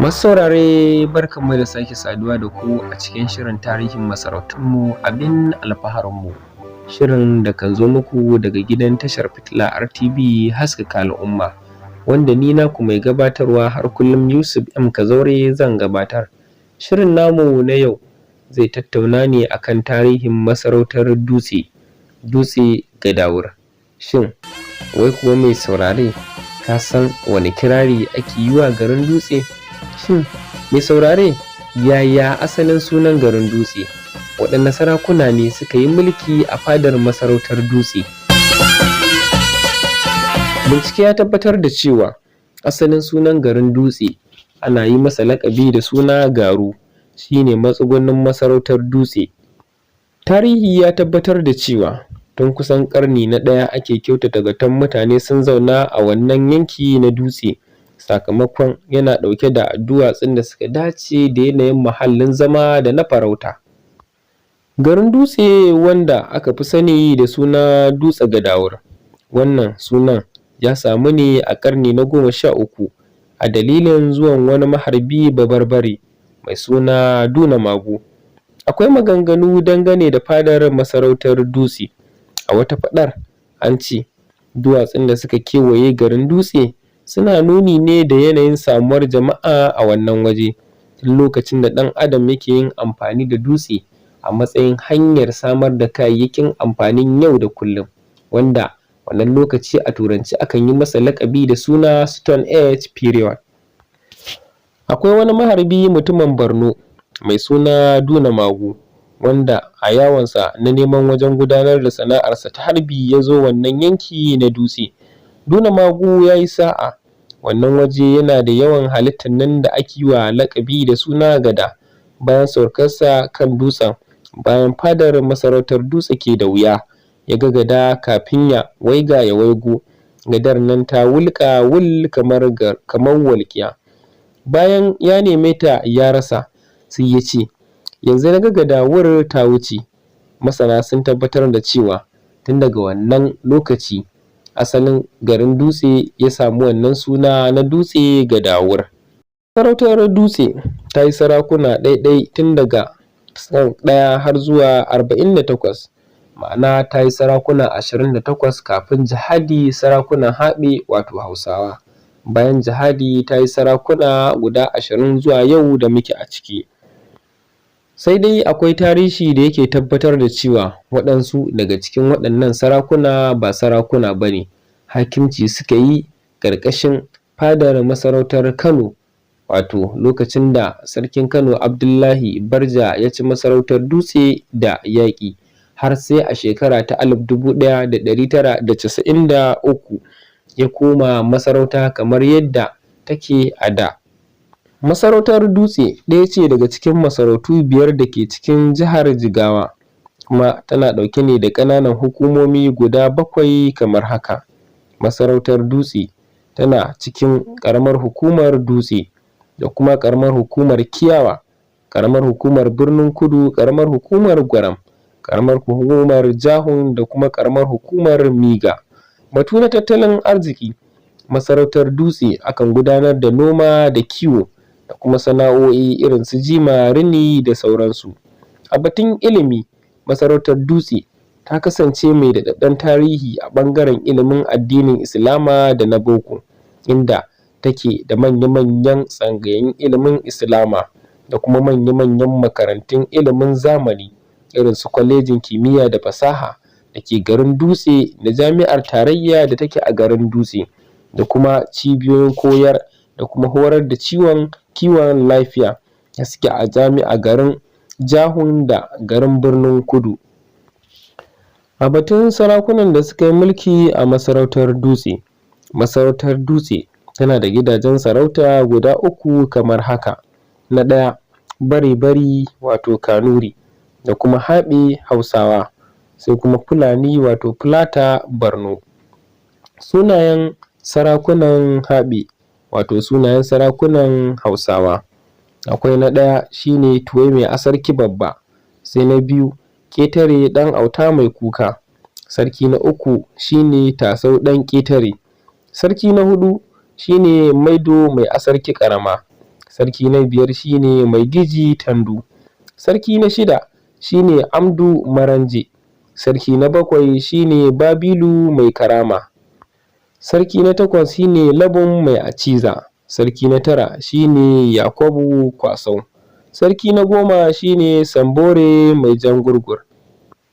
Masu saurare, barkanmu da sake saduwa da ku a cikin shirin tarihin masarautunmu abin alfaharinmu. Shirin da kan zo muku daga gidan tashar fitila RTV haskaka al'umma, wanda ni naku mai gabatarwa har kullum Yusuf M Kazaure zan gabatar. Shirin namu na yau zai tattauna ne akan tarihin masarautar Dutse, Dutse Gadawur. Shin wai kuwa mai saurare, ka san wane kirari ake yi wa garin Dutse? Shin mai saurare, yaya asalin sunan garin Dutse? Waɗanne sarakuna ne suka yi mulki a fadar masarautar Dutse? Bincike ya tabbatar da cewa asalin sunan garin Dutse ana yi masa laƙabi da suna Garu, shi ne matsugunin masarautar Dutse. Tarihi ya tabbatar da cewa tun kusan ƙarni na ɗaya ake kyautata zaton mutane sun zauna a wannan yanki na Dutse, sakamakon yana ɗauke da duwatsun da suka dace da yanayin muhallin zama da na farauta. Garin Dutse, wanda aka fi sani da suna Dutse Gadawur, wannan sunan ya samu ne a ƙarni na 13 a dalilin zuwan wani maharbi Babarbare mai suna Duna Magu. Akwai maganganu dangane da fadar masarautar Dutse. A wata faɗar an ce duwatsun da suka kewaye garin Dutse suna nuni ne da yanayin samuwar jama'a a wannan waje tun lokacin da ɗan adam yake yin amfani da dutse a matsayin hanyar samar da kayayyakin amfanin yau da kullum, wanda wannan lokaci a turance akan yi masa laƙabi da suna Stone Age period. Akwai wani maharbi mutumin Borno mai suna Duna Magu, wanda a yawonsa na neman wajen gudanar da sana'arsa ta harbi ya zo wannan yanki na Dutse. Duna Magu ya yi sa'a, wannan waje yana da yawan halittar nan da ake yi wa laƙabi da suna gada. Bayan saukarsa kan dutsen bayan fadar masarautar Dutse ke da wuya, ya ga gada. Kafin ya waiga ya waigo, gadar nan ta wulƙa wul kamar walƙiya. Bayan ya neme ta ya rasa, sai ya ce, "Yanzu na ga gadawur ta wuce." Masana sun tabbatar da cewa tun daga wannan lokaci asalin garin Dutse ya samu wannan suna na Dutse Gadawur. Masarautar Dutse ta yi sarakuna ɗai-ɗai tun daga kan 1 har zuwa 48, ma'ana ta yi sarakuna 28 kafin jihadi, sarakunan Haɓe wato Hausawa. Bayan jihadi ta yi sarakuna guda 20 zuwa yau da muke a ciki. Sai dai akwai tarihi da yake tabbatar da cewa waɗansu daga cikin waɗannan sarakuna ba sarakuna ba ne, hakimci suka yi ƙarƙashin fadar masarautar Kano, wato lokacin da Sarkin Kano Abdullahi Barja ya ci masarautar Dutse da yaƙi, har sai a shekara ta 1993 ya koma masarauta kamar yadda take a da. Masarautar Dutse ɗaya ce daga cikin masarautu biyar da ke cikin jihar Jigawa, kuma tana ɗauke ne da ƙananan hukumomi guda bakwai kamar haka: Masarautar Dutse tana cikin ƙaramar hukumar Dutse da kuma ƙaramar hukumar Kiyawa, ƙaramar hukumar Birnin Kudu, ƙaramar hukumar Gwaram, ƙaramar hukumar Jahun da kuma ƙaramar hukumar Miga. Batu na tattalin arziki, masarautar Dutse akan gudanar da noma da kiwo da kuma sana'o'i irin su jima, rini da sauransu. A batun ilimi, masarautar Dutse ta kasance mai daɗaɗɗen tarihi a ɓangaren ilimin addinin Islama da na boko, inda take da manya-manyan tsangayoyin ilimin Islama da kuma manya-manyan makarantun ilimin zamani irin su kwalejin kimiyya da fasaha da ke garin Dutse da jami'ar tarayya da take a garin Dutse, da kuma cibiyoyin koyar da kuma horar da kiwon lafiya da suke a jami'a garin Jahun da garin Birnin Kudu. A batun sarakunan da suka yi mulki a masarautar Dutse, masarautar Dutse tana da gidajen sarauta guda uku kamar haka: Na ɗaya, Bare-bari wato Kanuri, da kuma Haɓe Hausawa, sai kuma Fulani wato Fulata Borno. Sunayen sarakunan Haɓe wato sunayen sarakunan Hausawa. Akwai na ɗaya shi ne Tuwai Mai Asarki Babba, sai na biyu Ƙetare Ɗan Auta Mai Kuka, sarki na uku shi ne Tasau Ɗan Ƙetare, sarki na huɗu shi ne Maido Mai Asarki Ƙarama, Sarki na biyar shi ne Maigiji Tandu. Sarki na shida shi ne Amdu Maranje. Sarki na bakwai shi ne Babilu Mai Karama. Sarki na takwas shi ne Labun Mai Aciza. Sarki na tara shi ne Yakubu Kwasau. Sarki na goma shi ne Sambore Mai Jangurgur.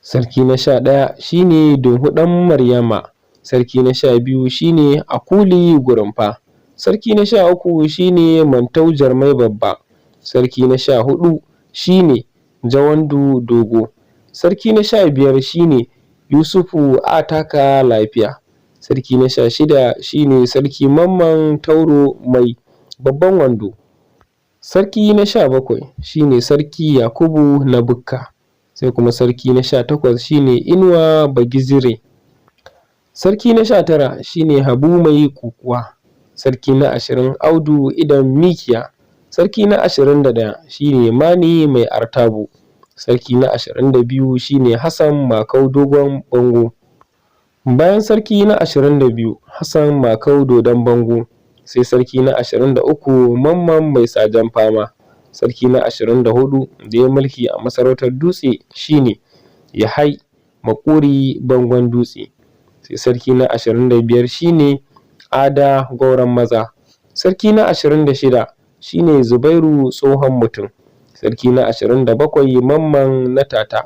Sarki na 11 shi ne Dunhu Ɗan Maryama. Sarki na 12 shi ne Akuli Gurumfa. Sarki na 13 shi ne Mantau Jarmai Babba. Sarki na 14 shi ne Jawandu Dogo. Sarki na 15 shi ne Yusufu Ataka Lafiya. Sarki na 16 shi ne Sarki Mamman Tauro Mai Babban Wando. Sarki na 17 shi ne Sarki Yakubu na Bukka. Sai kuma sarki na 18 shi ne Inuwa Bagizire. Sarki na 19 shi ne Habu Mai Kukuwa. Sarki na 20 Audu Idon Mikiya. Sarki na 21 shi ne Mani Mai Artabu. Sarki na 22 shi ne Hassan Makau Dogon Bango. Bayan sarki na 22 Hassan Makau Dodon Bango, sai sarki na 23 Mamman Mai Sajen Fama. Sarki na 24 da ya mulki a masarautar Dutse shi ne Yahai Makuri Bangon Dutse. Sai sarki na 25 shi ne Ada Gwauron Maza. Sarki na 26 shi ne Zubairu Tsohon Mutum. Sarki na 27 Mamman na Tata.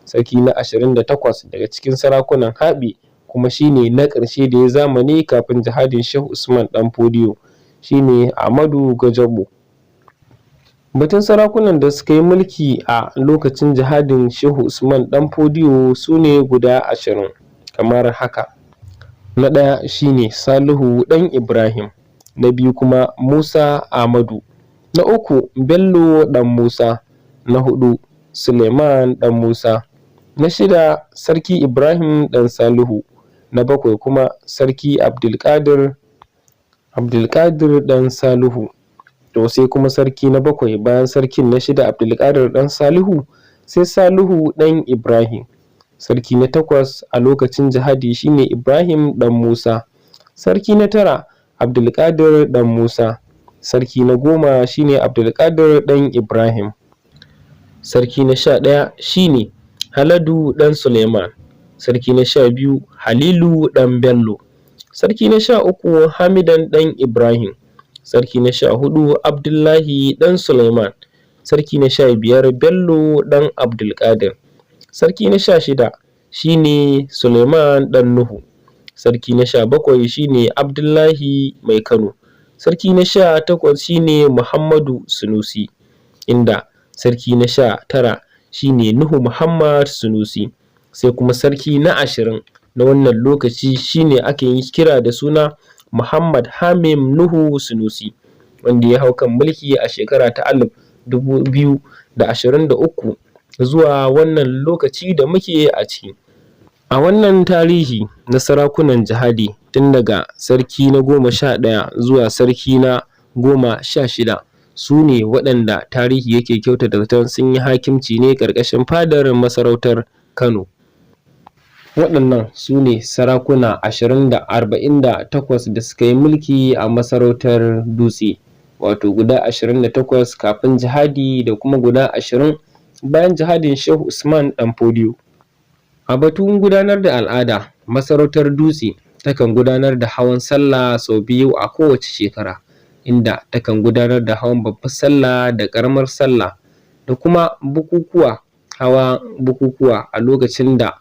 Sarki na 28 daga cikin sarakunan Haɓe kuma shi ne na ƙarshe da ya zamani kafin jihadin Shehu Usman Ɗan Fodiyo shi ne Ahmadu Gajabo. Batun sarakunan da suka yi mulki a lokacin jihadin Shehu Usman Ɗan Fodiyo su ne guda 20 kamar haka. Na ɗaya shi ne Salihu ɗan Ibrahim, na biyu kuma Musa Ahmadu, na uku Bello ɗan Musa, na huɗu Suleiman ɗan Musa, na shida Sarki Ibrahim ɗan Salihu, na bakwai kuma Sarki Abdulkadir ɗan Salihu. To sai kuma sarki na bakwai bayan sarkin na shida Abdulkadir ɗan Salihu, sai Salihu ɗan Ibrahim. Sarki na takwas a lokacin jihadi shine Ibrahim ɗan Musa. Sarki na tara Abdulkadir ɗan Musa. Sarki na goma shine Abdulkadir ɗan Ibrahim. Sarki na 11 shine Haladu ɗan Suleiman. Sarki na 12 Halilu ɗan Bello. Sarki na 13 Hamidan ɗan Ibrahim. Sarki na 14 Abdullahi ɗan Suleiman. Sarki na 15 Bello ɗan Abdulkadir. Sarki na 16 shine Suleiman ɗan Nuhu. Sarki na 17 shine Abdullahi Mai Kano. Sarki na 18 shine Muhammadu Sunusi, inda sarki na 19 shine Nuhu Muhammad Sunusi. Sai kuma sarki na 20 na wannan lokaci shine ake yi kira da suna Muhammad Hamim Nuhu Sunusi, wanda ya hau kan mulki a shekara ta 2023 zuwa wannan lokaci da muke a ciki. A wannan tarihi na sarakunan jihadi tun daga sarki na 11 zuwa sarki na 16 su ne waɗanda tarihi yake kyautata zaton sun yi hakimci ne ƙarƙashin fadar masarautar Kano. Waɗannan su ne sarakuna 48 da suka yi mulki a masarautar Dutse, wato guda 28 kafin jihadi da kuma guda 20 bayan jihadin Shehu Usman Ɗan Fodiyo. A batun gudanar da al'ada, masarautar Dutse takan gudanar da hawan sallah sau biyu a kowace shekara, inda takan gudanar da hawan babbar sallah da ƙaramar sallah da kuma bukukuwa hawa bukukuwa a lokacin da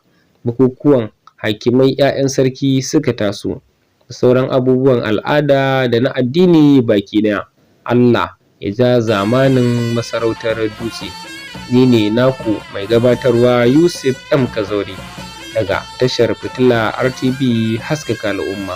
bukukuwan hakimai 'ya'yan sarki suka taso da sauran abubuwan al'ada da na addini baki ɗaya. Allah ya ja zamanin masarautar Dutse. Ni ne naku mai gabatarwa Yusuf M. Kazaure daga tashar Fitila RTV haskaka al'umma.